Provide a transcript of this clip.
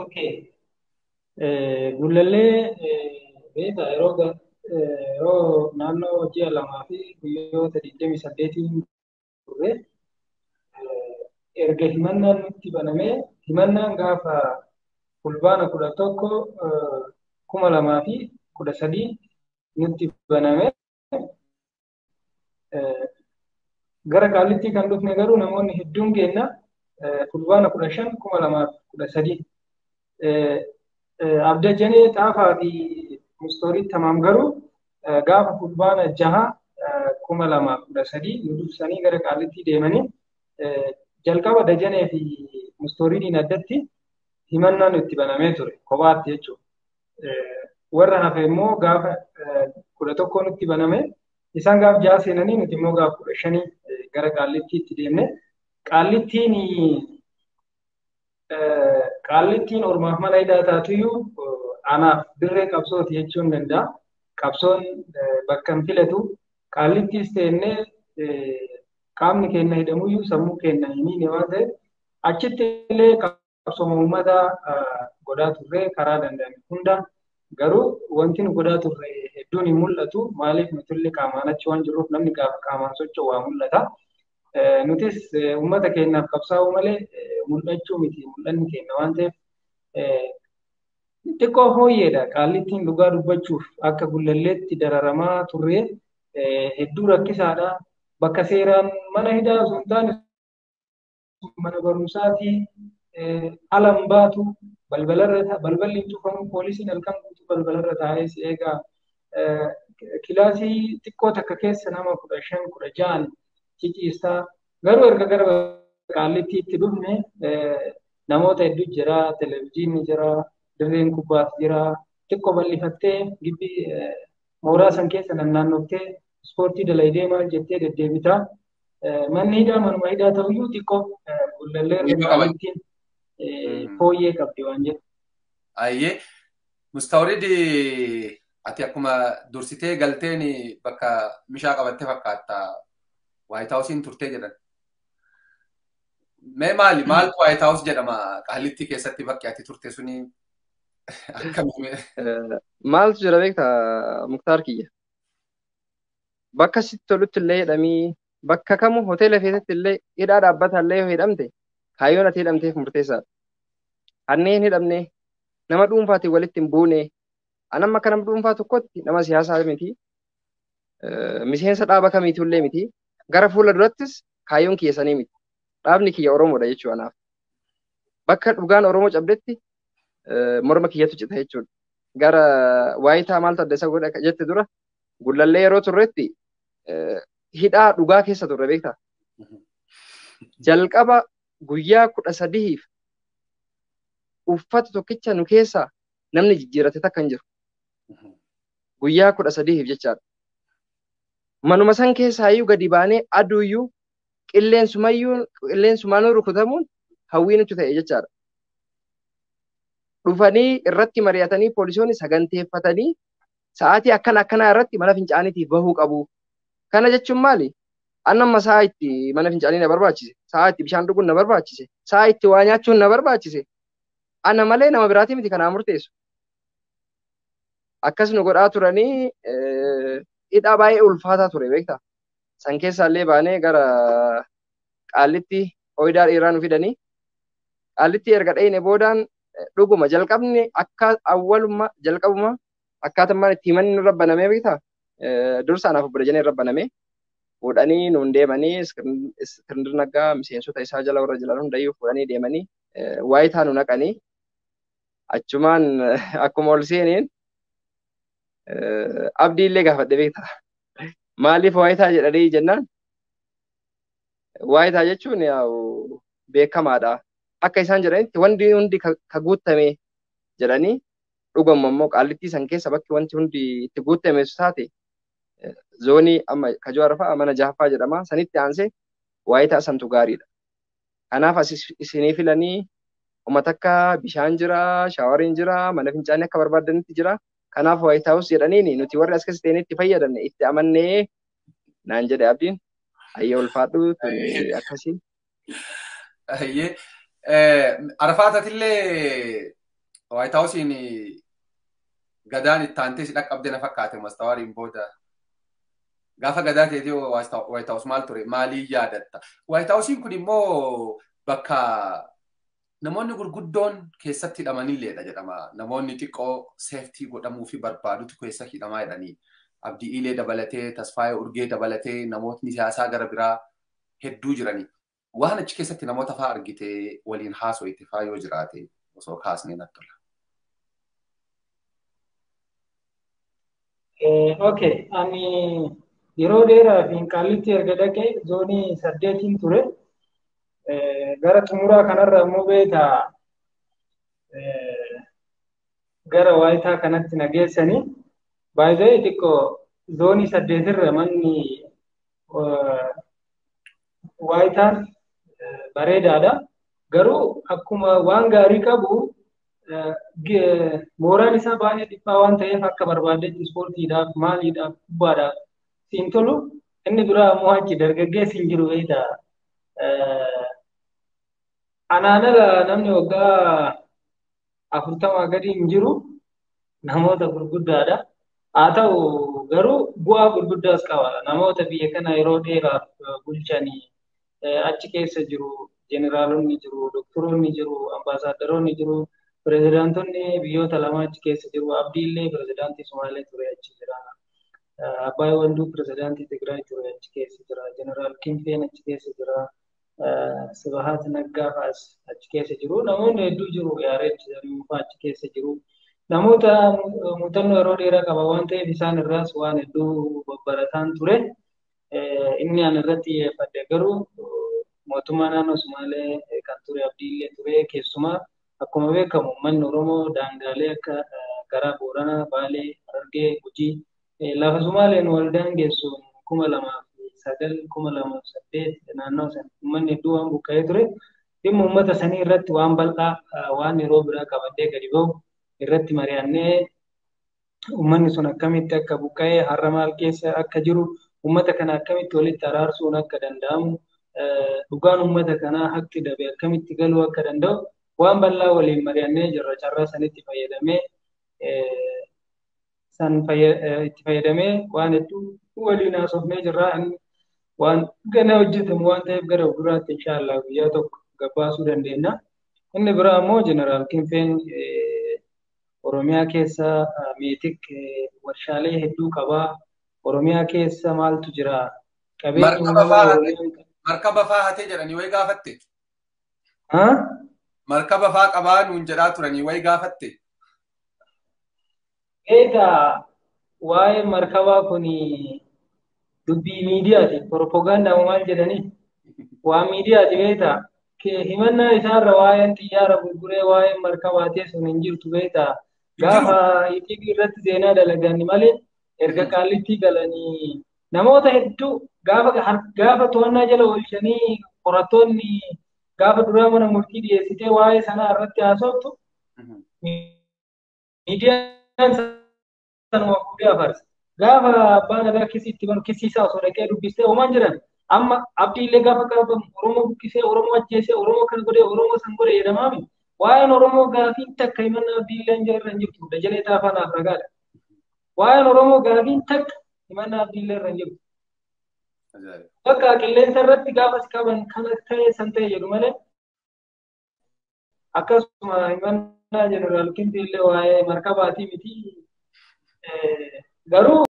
Okay. Gullallee beektaa yeroo naannoo ji'a 2 fi guyyoota 28 turre erga himannaan nutti banamee himannaan gaafa Fulbaana 11 2013 nutti baname gara Qaallittii kan dhufne garuu namoonni hedduun keenya Fulbaana 15 2013 Abda Janee Xaafaa fi Mustoorii Tamaam garuu gaafa Fulbaana 6 2013 nu dursanii gara Qaallittii deemanii jalqaba Dajanee fi Mustooriin addatti himannaan itti banamee ture kophaatti jechuudha. Warra hafe immoo gaafa 11 nutti baname isaan gaafa 6 seenanii nuti immoo gaafa 15 gara Qaallittiitti deemne. Qaallittiin ormaaf mana hidhaa taatuyyuu anaaf dirree qabsooti jechuun danda'a. Qabsoon bakka hin filatu. Qaallittiis teennee qaamni keenya hidhamuyyuu sammuu keenya hin hiine waan ta'eef achitti illee qabsooma uummataa godhaa turre karaa danda'ame hunda. Garuu wanti nu godhaa turre hedduun hin mul'atu. Maaliif nuti illee qaamaan achi waan jirruuf namni gaafa qaamaan socho'u waa mul'ata. Nutis uummata keenyaaf qabsaa'uu malee mul'achuu miti mul'anni keenya waan ta'eef xiqqoo fooyyeedha. Qaallittiin dhugaa dubbachuuf akka Gullalleetti dararamaa turre hedduu rakkisaadha. Bakka seeraan mana hidhaa osoo hin taane mana barumsaatii ala hin baatu balballi hin cufamu poolisiin halkan guutuu balbalarra taa'ee si eega. Kilaasii xiqqoo takka keessa nama 15 16 ciciistaa. Garuu erga gara Qaallittiitti dhufne namoota hedduu jira, televizyiinni jira, dirreen kubbaas jira. Xiqqoo bal'ifattee gibbii mooraa san keessa naannoftee ispoortii dalaydee maal jettee deddeebitaa. Manni hidhaa manuma hidhaa ta'uyyuu xiqqoo Gullallee irra Qaallittiin fooyyee qabdi waan jedhu. Ayyee Mustawrid ati akkuma dursitee galteen bakka mishaa qabattee fakkaata. White House turtee jedhan. Mee maali maaltu White House jedhama Qaallittii keessatti bakki ati turte suni akkamii? Maaltu jira beektaa Muktaar kiyya? Bakka sitti tolutti illee hidhamii bakka kamuu hoteela keessatti illee hidhaa dhaabbata illee yoo hidhamte kaayyoon ati hidhamteef murteessaadha. Anneen hidhamne nama dhuunfaatiin walitti hin buune anamma akka nama dhuunfaa tokkotti nama siyaasaa miti miseensa dhaaba kamiitu illee miti gara fuula durattis kaayyoon kiyya sanii miti. Dhaabni kiyya Oromoodha jechuudha anaaf. Bakka dhugaan Oromoo cabdetti morma kiyyatu cita jechuudha. Gara waayitaa maaltu adda isa godha jette dura Gullallee yeroo turretti hidhaa dhugaa keessa turre beektaa? Jalqaba guyyaa 13f uffata tokkicha nu keessaa namni jijjiirate takka hin jiru. Guyyaa 13f jechaadha. Manuma san keessaayyuu gadi baanee aduuyyuu qilleensumaanuu rukutamuun hawwii nutti ta'e jechaadha. Dhufanii irratti mari'atanii poolisoonni saganteeffatanii sa'aatii akkana akkanaa irratti mana fincaaniitiif bahuu qabu. Kana jechuun maali? Anna amma sa'a itti mana fincaanii na barbaachise, sa'a itti bishaan dhuguun na barbaachise, sa'a itti waa nyaachuun na barbaachise. Ana malee nama biraatii miti kanaa murteessu. Akkas nu godhaa turanii hidhaa baay'ee ulfaataa ture beektaa? San keessaallee baanee gara Qaallitti ooyidaa dhiiraa nu fidanii Qaallitti erga dhayine boodaan dhuguma jalqabni akka awwaluma jalqabuma akkaatummaan itti himanni nurra banamee beektaa? Dursa anaaf obbo Dajanee irra banamee fuudhanii nuun deemanii Iskindir Naggaa miseensota isaa jala warra jiran hundayyuu fuudhanii deemanii waayitaa nu naqanii achumaan akkuma ol seeneen Abdii illee gaafadhe beektaa? Maaliif waayitaa jedhanii jennaan waayitaa jechuun yaa'u beekamaadha. Akka isaan jedhanitti wanti hundi ka guutame jedhanii dhuguma immoo Qaallittii san keessa bakki wanti hundi itti guutame taate zoonii amma Kajuwaar fa'a mana jahaffaa jedhama sanitti aansee waayitaa santu gaariidha. Kanaaf as isinii filanii uummata akka bishaan jira, shaawariin jira, mana fincaanii akka barbaadanitti jira. Kanaaf White House jedhaniini nuti warri as keessa teenyee itti fayyadamne itti amannee naan jedhe Abdiin. Ayyee ulfaadhu tuni akkasii. Ayyee Arfaatatillee White Houseen gadaan itti aantee si dhaqqabde na fakkaate mastawaariin booda. Gaafa gadaa keetii White House maal ture? Maalii yaadatta? White Houseen kun immoo bakka namoonni gurguddoon keessatti hidhamanilleedha jedhama. Namoonni xiqqoo seeftii godhamuu fi barbaadutu keessa hidhamaa jedhanii. Abdii Ilee dabalatee, Tasfaayee Urgee dabalatee namootni siyaasaa gara biraa hedduu jiranii. Waan achi keessatti namoota fa'aa argitee waliin haasoyte fa'aa yoo jiraate osoo kaasnee natti tola. Okay, ani yeroo dheeraa fi Qaallitti erga dhaqee zoonii 8 ture. Gara xumuraa kanarra immoo beektaa gara waayitaa kanatti na geessanii baay'ee xiqqoo zoonii 8 irra manni waayitaan bareedaadha. Garuu akkuma waan gaarii qabu mooraan isaa baay'ee dhiphaa waan ta'eef akka barbaadetti ispoortiidhaaf maaliidhaaf kubbaadhaaf siin tolu. Inni biraa immoo achi dargaggeessi hin jiru beektaa. Anaan ala namni waggaa 40 gadi hin jiru namoota gurguddaadha. Haa ta'u garuu bu'aa gurguddaas qaba. Namoota biyya kana yeroo dheeraaf bulchanii achi keessa jiru. Jeneraalonni jiru, doktoroonni jiru, ambaasaadaronni jiru, pirezidaantonni biyyoota lama achi keessa jiru. Abdiillee pirezidaantii Sumaalee ture achi jira. Abbaay Walduu pirezidaantii Tigraay ture achi keessa jira. Jeneraal Kinfeen achi keessa jira. Sibahat Naggaa fa'as achi keessa jiru. Namoonni hedduu jiru. Yaareed Zarihuun fa'aa achi keessa jiru. Namoota muuxannoo yeroo dheeraa qaba waan ta'eef isaan irraas waan hedduu babbarataan ture. Inni ani irratti xiyyeeffadhe garuu mootummaa naannoo Sumaalee kan ture Abdiillee ture. Keessumaa akkuma beekamu uummanni Oromoo daangaalee akka karaa Booranaa, Baalee, Harargee, Gujii lafa Sumaaleen wal daangessuun 2009, 2008 naannoo sana uummanni hedduu waan buqqa'ee ture. Dhimma uummata sanii irratti waan bal'aa waan yeroo biraa qabadhee gadi ba'u irratti mari'annee uummanni sun akkamitti akka buqqa'ee har'a maal keessa akka jiru uummata kana akkamitti walitti araarsuun akka danda'amu dhugaan uummata kanaa haqni dabe akkamitti galuu akka danda'u waan bal'aa waliin mari'annee jirra. Carraa sanitti fayyadamee san itti fayyadamee waan hedduu waliin haasofnee jirra. Waan gana hojjetamu waan ta'eef gara fuulduraatti inshaallah guyyaa tokko gabaasuu dandeenya. Inni biraa immoo Jeneraal Kinfeen Oromiyaa keessa meetik warshaalee hedduu qabaa. Oromiyaa keessa maaltu jira? Markaba fa'aa hatee jedhanii wayi gaafatte? Markaba fa'aa qabaa nuun jedhaa turanii wayi gaafatte? Egaa waa'ee markabaa kun dubbii miidiyaati. Propagaandaa maal jedhanii? Waa miidiyaati beektaa? Himannaa isaarra waa'een xiyyaara gurguree waa'een markabaatee sun hin jirtu beektaa? Gaafa ETV irratti seenaa dalagan malee erga Qaallittii galanii namoota hedduu gaafa to'annaa jala oolchanii qorattoonni gaafa duraa mana murtii dhiyeessitee waa'ee sanaa irratti haasoftu miidiyaan sanuma fuudhee afarsa. Gaafa abbaan adaa kisii itti banu kisii isaa osoo dhaqee dubbistee homaan jiran amma Abdiillee gaafa qabamu Oromoo buqqisee Oromoo ajjeesee Oromoo kan godhee Oromoo san godhee jedhamaami. Waa'een Oromoo gaafiin takka himannaa Abdiillee irra hin jirtu. Dajalee Xaafaa naaf ragaadha. Waa'een Oromoo gaafiin takka himannaa Abdiillee irra hin jirtu. Bakka qilleensa irratti gaafa si qaban kana ta'e san ta'e jedhu malee akkasuma himannaa Jeneraal Kinfee illee waa'ee markabaatii miti. Garuu